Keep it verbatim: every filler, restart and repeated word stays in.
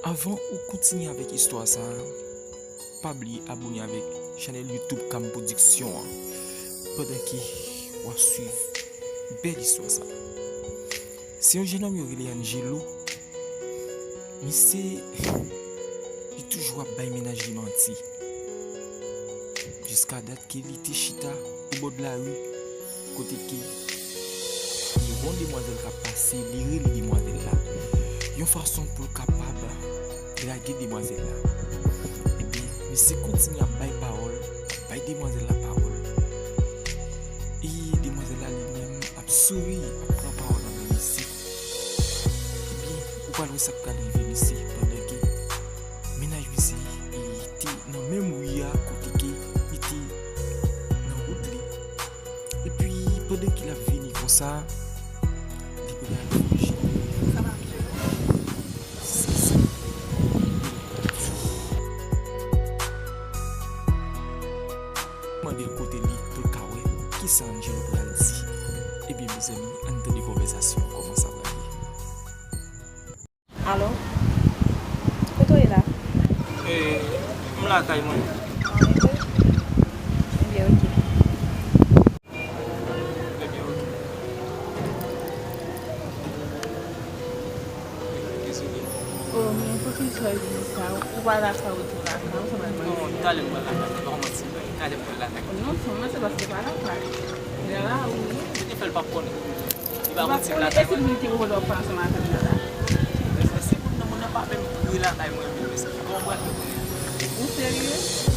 Avan ou kontinye avèk istwa sa a, pa bliye abòne avèk chanèl YouTube Cam Production an, pandan ke w ap swiv bèl istwa sa a. Se yon jennonm yo rele Angelo. Misye, li toujou ap bay mennaj li manti. Jiskadat ke li te chita obò de lari, kote ke li wè yon demwazèl k ap pase, li rele demwazèl la yon fason pou l kapab drage demwazèl la. Ebyen, misye kontinye ap bay pawòl, ap bay demwazèl la pawòl. E demwazèl la li menm ap souri, ap pran pawòl nan men misye. Ebyen, ou pral wè sa k pral rive misye pandan ke mennaj misye, e, te nan menm ri a kote ke li te nan wout li. Epi, pandan ke l ap vini konsa, li pral vin jwenn. Sa va, mesye? Se sa. Mande l kote li pou l ka wè kisa Angelo pral di. Ebyen, mezanmi, ann tande konvèsasyon an, kòman sa pral ye. Alo? Kote w ye la? E, m lakay mwen. Ah, wi, wi. Ebyen, oke. Ebyen, oke. Dezole. Oh, men poukisa w di sa? Ou pa lakay ou tou lakay, ou sa pral manje? Non, talè m pral lakay, se pa manti. Talè m pral lakay. Non, se manti paske pa lakay. Lè la, wi. Ou te fè l p ap konnen. Li pa konn si m lakay mwen. E si l vin ki ou lè w pa ansanm avè m nan la? Mesye, si moun nan, moun nan pa menm ri lakay mwen, men mesye, kòman m pral fè konnen? Ou serye?